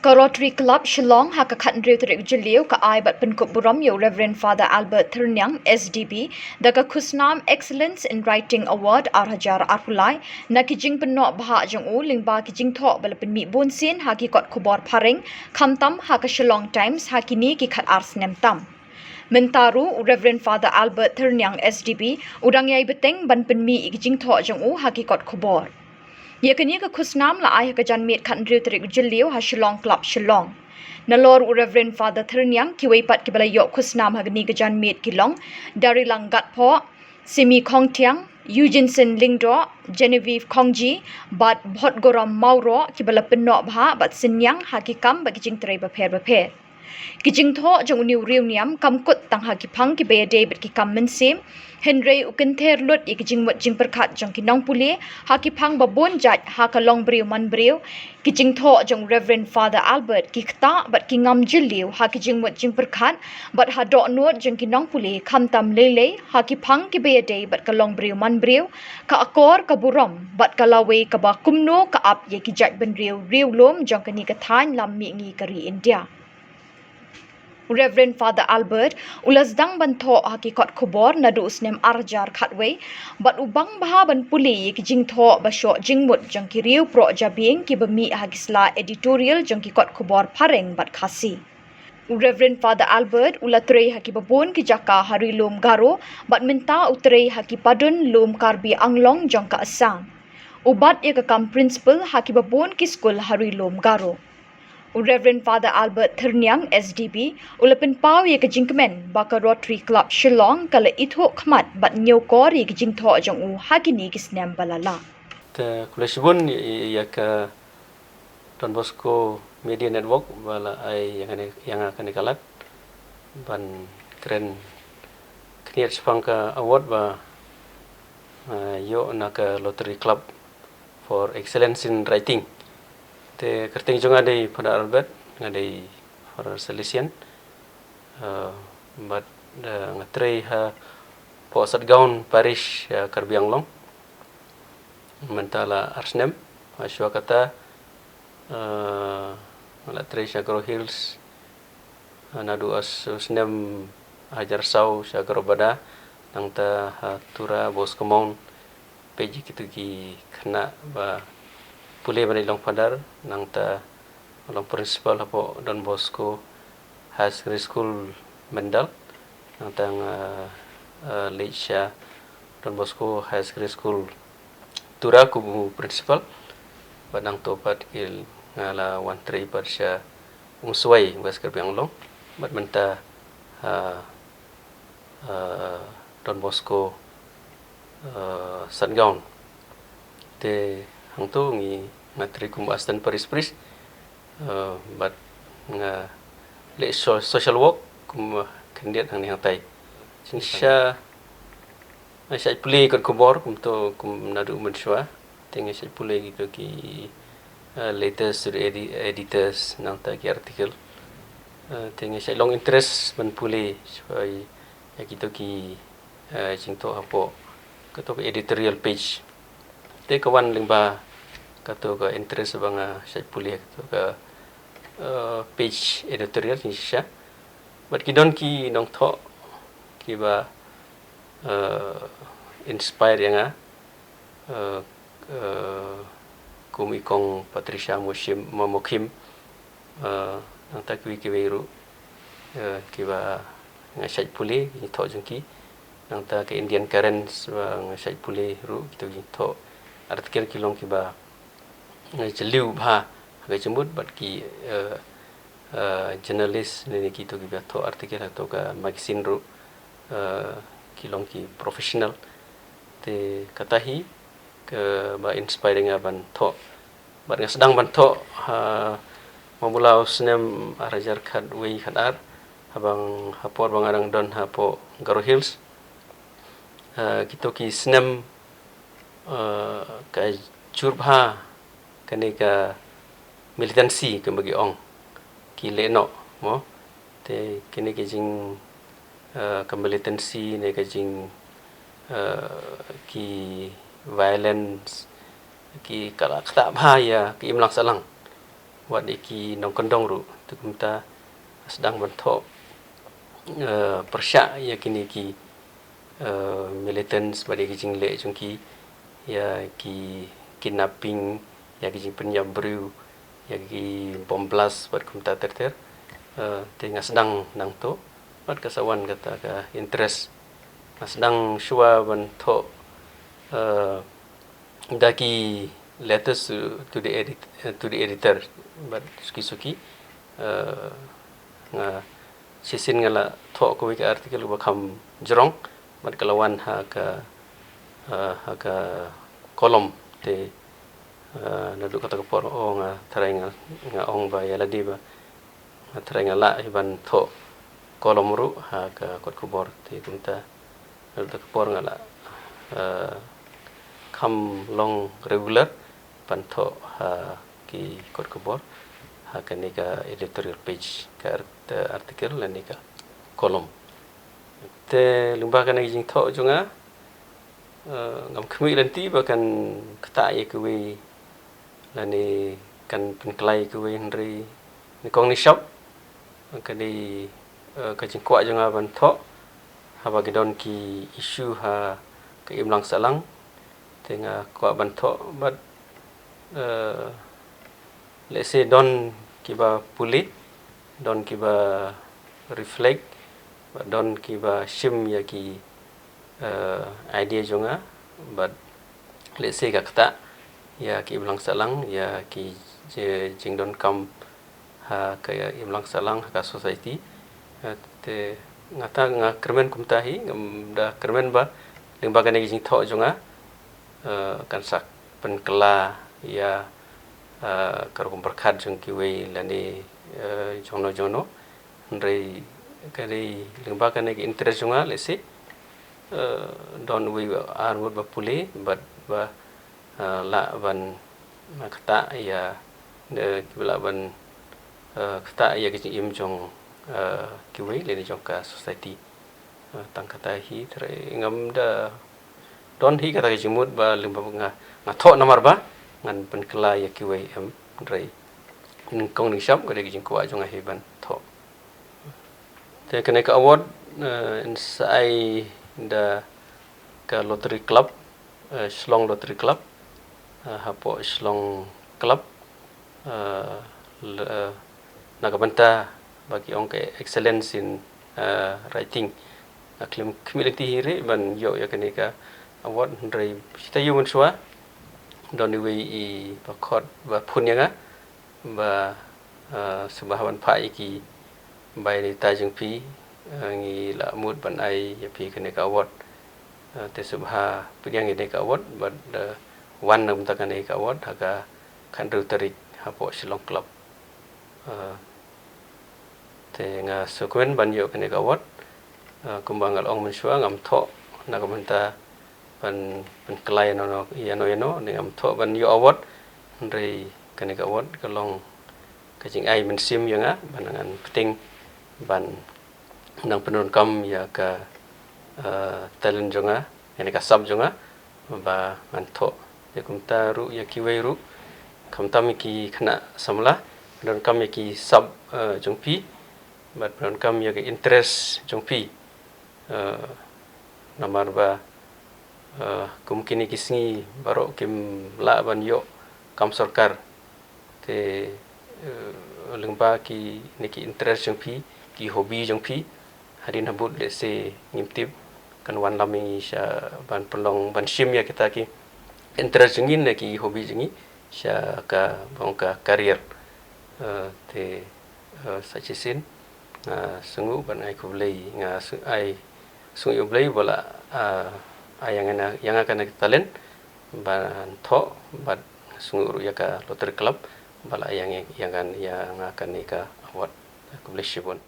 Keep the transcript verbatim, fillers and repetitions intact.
Ka Rotary Club Shillong ha ka khathynriew tarik Jylliew ka ai bad pynkup burom ïa u Reverend Father Albert Thyrniang, S D B, da ka khusnam Excellence in Writing Award arhajar arphew lai na ki jingpynnoh bhah jong u lyngba ki jingthoh ba la pynmih bunsien ha ki kot khubor phareng, khamtam ha ka Shillong Times ha kine ki khat ar snem tam. Mynta ruh u Reverend Father Albert Thyrniang, S D B, u dang ïai bteng ban pynmih ïa ki jingthoh jong u ha ki kot khubor. Ïa kane ka khusnam la ai ha ka janmiet khathynriew tarik Jylliew ha Shillong Club Shillong. Nalor u Reverend Father Thyrniang, kiwei pat kiba la ïoh khusnam ha kane ka janmiet ki long Darilang Gatphoh, Simi Khongthiang, Eugenson Lyngdoh, Genevieve Khongji bad Bhodgoram Mawroh, kiba la pynnoh bhah bad synñiang ha ki kam bad ki jingtrei bapher bapher. Ki jingthoh jong une u riewniam kam kut tang ha ki phang kiba ïadei bad ki kam mynsiem, hynrei u kynther lut ïa ki jingmut jingpyrkhat jong ki nongpule ha ki phang ba bun jait ha ka longbriew manbriew. Ki jingthoh jong u Reverend Father Albert ki ktah bad ki ngam jylliew ha ki jingmut jingpyrkhat bad ha dohnud jong ki nongpule, khamtam lei lei ha ki phang kiba ïadei bad ka longbriew manbriew, ka akor ka burom bad ka lawei kaba kumno ka ap ïa ki jaitbynriew riewlum jong kane ka thaiñ lam mihngi ka ri India. U Reverend Father Albert u la sdang ban thoh ha ki kot khubor naduh u snem arhajar khatwei, bad u bang bha ban pule ïa ki jingthoh ba shoh jingmut jong ki riew proh jabieng kiba mih ha ki sla editorial jong ki kot khubor phareng bad Khasi. U Reverend Father Albert u la trei ha kiba bun ki jaka ha ri lum Garo, bad mynta u trei ha ki padun lum Karbi Anglong jong ka Assam. U bat ïa ka kam principal ha kiba bun ki skul ha ri lum Garo. U Reverend Father Albert Thyrniang, S D B, u la pynpaw ïa ka jingkmen ba ka Rotary Club Shillong ka la ithuh khmat bad ñiewkor ïa ka jingthoh jong u ha kine ki snem ba la leit. Te khublei shibun ïa, ïa, ïa ka Don Bosco Media Network ba la ai ïa kane, ïa nga kane ka lad ban kren khyndiat shaphang ka award ba, eh, ïoh na ka Rotary Club for Excellence in Writing. Te kyrteng jong nga dei Father Albert, nga dei Father Salesian. Eh, bad, eh, nga trei hapoh Satgaon Parish, eh, Karbi Anglong. Mynta la ar snem, ha shuwa kata, eh, nga la trei sha Garo Hills, eh, naduh u snem hajar saw sha Garo Bada, nangta ha Tura Bosco Mount, peit ïa kito ki khynnah ba pule ban leit long Father, nangta long principal hapoh Don Bosco Higher Secondary School Myndal, nangta nga, eh, leit sha Don Bosco Higher Secondary School Tura kum u principal, bad nangta pat ki nga la wan trei pat sha Umswai, West Karbi Anglong, bad mynta, eh, eh, Don Bosco, eh, Satgaon. Te hangto ngi, nga trei kum assistant parish priest, eh, bad nga leh so-, social work kum, eh, khyndiat hangne hangtai. Jingshisha nga shait pule kot khubor kumto kum naduh mynshuwa. Te nga shait pule kito ki, eh, letters to the edi-, editors, nangta ki article. Eh, te nga shait long interest ban pule shuwa ïa kito ki, eh, jingthoh hapoh kato ka editorial page. Te ka wan lyngba kato ka interest ba nga shait pule kato ka, eh, page editorial jingshisha. Bad ki don ki nongthoh kiba, eh, inspire ïa nga, eh, eh, kum i Kong Patricia Moshim, Mo-, Mokhim, eh, nangta kiwei kiwei ruh, eh, kiba nga shait pule ki jingthoh jong ki, nangta ka Indian Currents ba nga shait pule ruh kito ki jingthoh article ki long kiba nga jylliew bha ha ka jingmut, bad ki, eh, eh, journalist ne, ne kito kiba thoh article ha kato ka magazine ruh, eh, ki long ki professional. Te kata hi kaba inspire nga ban thoh. Bad nga sdang ban thoh, ha, mula u snem arhajar khatwei khatar, haba nga, ha por ba nga dang don hapoh Garo Hills. Eh, kito ki snem, eh, ka jur bha kane ka militancy kumba ki ong, ki leh noh, mo. Te kine ki jing, eh, ka militancy ne ka jing, eh, ki violence, ki ka la ktah bha ïa ka imlang sahlang. wat ïa ki nongkyndong ruh. Te kumta nga sdang ban thoh, eh, pyrshah ïa kine ki, eh, militants bad ïa ki jingleh jong ki, ïa ki kidnapping, ïa ki jingpynïap briew, ïa ki bomb blast bad kumta ter ter. Eh, te nga sdang nangto bad ka sa wan kata ka interest. Nga sdang shuwa ban thoh, eh, da ki letters to, to the edit, eh, to the editor bad suki suki, eh, nga shisien nga la thoh kawei ka article ba kham jrong bad ka la wan ha ka, eh, ha ka column. Te, eh, naduh kata ka por, oh, nga tharai nga, nga ong ba ïa lade ba nga tharai nga lah hi ban thoh column ruh ha ka kot khubor. Te kumta naduh kata ka por nga la, eh, kham long regular ban thoh ha ki kot khubor ha kane ka editorial page, ka art-, article lane ka column. Te lyngba kane ka jingthoh jong nga, eh, ngam khmih lynti ba kan ktah ïa kiwei lane kan pynkylla ïa kiwei, hynrei nyngkong nyngshap ka dei, eh, ka jingkwah jong nga ban thoh haba ki don ki issue ha ka imlang sahlang. Te nga kwah ban thoh bad, eh, lehse don kiba pule, don kiba reflect, bad don kiba shim ïa ki, eh, idea jong nga, bad lehse ka ktah ïa ki imlang sahlang, ïa ki je-, jingdonkam ha ka imlang sahlang, ha ka society. Eh, te nga ta nga kyrmen kumta hi, ngam da kyrmen ba lyngba kane ka jingthoh jong nga, eh, kan sa pynkylla ïa, eh, ka rukom pyrkhat jong kiwei lane, eh, jongno jongno. Hynrei ka dei lyngba kane ka interest jong nga, lehse, eh, don uwei ar ngut ba pule bad ba, eh, lah ban, eh, ktah ïa, eh, kiba lah ban, eh, ktah ïa ka jingim jong, eh, kiwei lane jong ka society. Eh, tang kata hi, te ngam da don hi kata ka jingmut ba lyngba nga, nga thoh namar ba ngan pynkylla ïa kiwei, em, hynrei nyngkong nyngshap ka dei ka jingkwah jong nga hi ban thoh. Te kane ka award, eh, yn sa ai da ka Lottery Club, eh, Shillong Lottery Club, eh, hapoh Shillong Club, eh, le-, eh, na ka bynta ba ki ong ka excellence in, eh, writing. Nga klim khmih lynti hi ruh ban ïoh ïa kane ka award, hynrei shi taïew mynshuwa don iwei i ba khot ba phone ïa nga ba, eh, sngewbha ban phah ïa ki bai ïa ita jong phi, eh, ngi la mut ban ai ïa phi kane ka award. Eh, te sngewbha pdiang ïa kane ka award bad, eh, wan na ka bynta kane ka award ha ka khathynriew tarik hapoh Shillong Club. Eh, te nga sngewkmen ban ïoh kane ka award. Eh, kumba nga la ong mynshuwa, ngam thoh na ka bynta ban pynkylla ïano ïano, ïano ïano, ne ngam thoh ban ïoh award. Hynrei kane ka award ka long ka jingai mynsiem ïa nga ba ngan pyrshang ban nang pyndonkam ïa ka, eh, talent jong nga, ïa kane ka sap jong nga ba ngan thoh. Ïa kumta ruh ïa kiwei ruh, khamtam ïa ki khynnah samla, pyndonkam ïa ki sap, eh, jong phi bad pyndonkam ïa ka interest jong phi. Eh, namar ba, eh, kum kine ki sngi baroh kim lah ban ïoh kam sorkar. Te, eh, lyngba kine ki interest jong phi, ki hobby jong phi, hadien habud lehse ngim tip kan wanlam ïa ngi sha ban pynlong, ban shim ïa kita ki interest jong ngi ne ki hobby jong ngi sha ka, ban ong ka career. Eh, te, eh, sa shisien nga sngew ban ai khublei, nga sngew ai, sngew ïa U Blei ba la, eh, ai ïa nga, ïa nga kane ka talent ban thoh, bad sngew ruh ïa ka Lottery Club ba la ai ïa nga, ïa nga, ïa nga kane ka award. Khublei shibun.